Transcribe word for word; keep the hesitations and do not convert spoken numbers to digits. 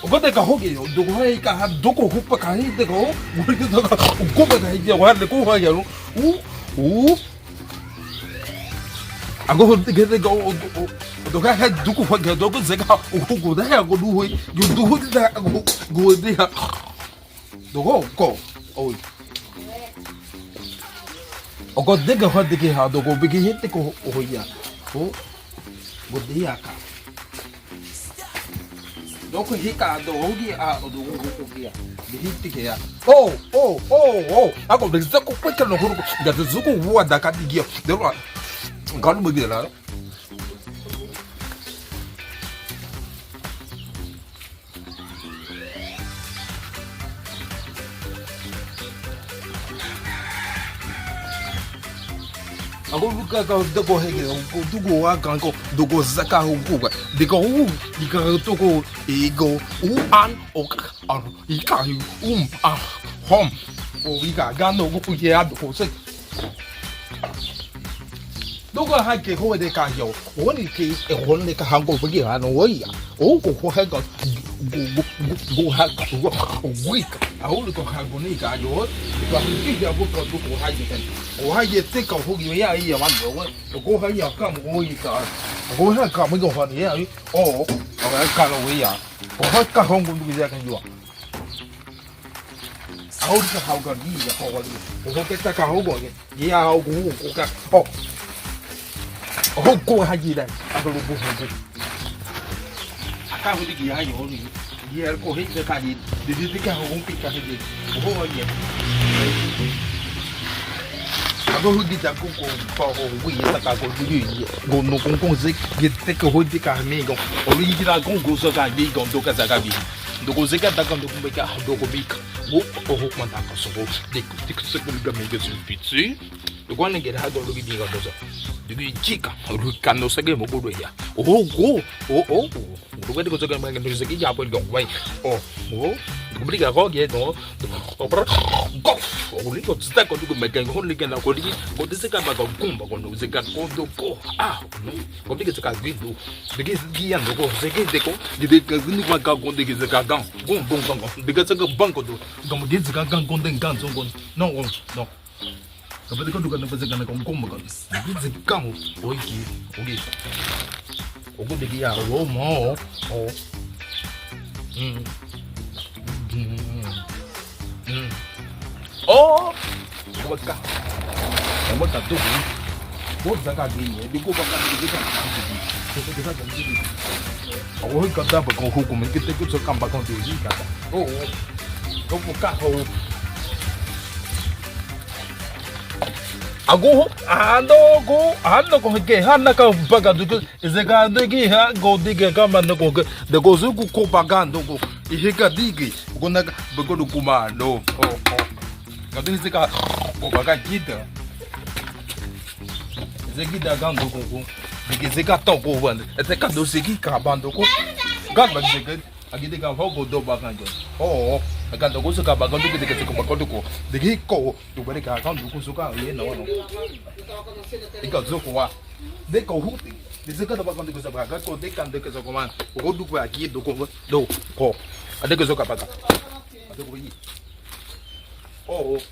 Ogo de ka hoge yo, dogo he ka ha, dogo hu pa ka hi de ko, hu de ka, ogo pa ka hi de ko, ha de ko ha ya lo. U, u. Ago hu de ke de ko, o, o, o, dogo ha duku ha ke, dogo ze ka, o, ogo de ha, go du hu, yo du hu de ha, go, go de ha. Dogo, ko, oi. Ogo de ke ha de ke ha, dogo be ke he de ko, o ya. O, go de ya ka. Donc, hika do hogi a do hogi a. Hiti ke ya. Oh, oh, oh, oh. Ako be zako kweke no huru. Ya zuku wa da ka digia. De wa. Galu be la. Ako luka ka dogo hege, ko dugo wa kan ko dogo zaka hukuka. Dika u, dika toko ego, u an, o ka, an, ika, um, a, hom. O ika, gano, u ye a, ko se. Dogo hake ho de ka yo. Oni ke e hon de ka hango bugi ano oya. O ko ko ha go go go go ha go go wik. A o ko ha go ni ka yo. Ko ha ki ya go ko ko ha ye kan. O ha ye te ka ho yo ya ya man yo. Ko ha ya kam o yi ka. Ko ha kam go ha ya. O o ha ka no ya. O ha ka ho go ni ya kan yo. A o ka ha go ni ya ko wa. O ko ke ta ka ho go. Ye a o gu o ka o. O gu ha ye dan. A ko lo gu gu. A ka ho di ki a yo ni. Ye a ko he se ka ye. De de de ka ho ki ka he. O ho ye. A ko ho di ta ko ko pa o wi ye ta ka ko di ye. Go no kon kon ze ye te ko ho di ka me go. O li di la kon go so ka di go do ka sa ka bi. Do ko ze ka ta ko do ko be ka do ko bi ka. Go o ho man ta ko so go. De de ko se ko ga me ge su piti. Loko ane gen ha go luki di ga dozo. Luki jika luki kano sege mo go do ya. O go o o. Luki di ko sege mo ga luki sege ya po go wai. O o. Luki di ga go ge no. O pra go. O luki ko tita ko luki me ga go luki na ko luki. Ko tisa ka ba go gumba ko no sege ko do ko. Ah no. Ko luki sika gwi do. Luki gi ya no ko sege de ko. Di de ga ni ma ga go de sika gan. Gon gon gon gon. De ga sika ban ko do. Gon de sika gan gon de gan so gon. No gon no. Kapatiko duka na pese kana kon kon bakan. Gidze kamo. Oke. Oke. Ogo de ya o mo o. Mm. Mm. Mm. Oh. Ogo ka. Ogo ka do. Ogo ka gini. Di ko baka di ka. Ogo ka da ba kon hukumu. Kite ko so kamba kon de ka. Oh. Ogo ka ho. Ago, ando go, ando go ke hana ka baga duke, eze ka digi ha go dige ka mando go ke, de go zuku ko baga ando go, ihe ka digi, go na bego do kuma no, o o, ka digi eze ka, go baga gida, eze gida ga ando go go, digi eze ka to go wan, eze ka do eze ki ka bando go, ga ba eze ke, a gide ga ho go do baga ando, o o, ga ando go se ka baga ando ke de ke se ko baga ando go, digi ko, Yo bale ka kan duku suka ye no no. Ika zoko wa. De ko huti. De zeka da bakan de ko sabra ga ko de kan de ko zoko man. Ko duku ya ki do ko do ko. Ade ko zoka pata. Ade ko yi. Oh oh.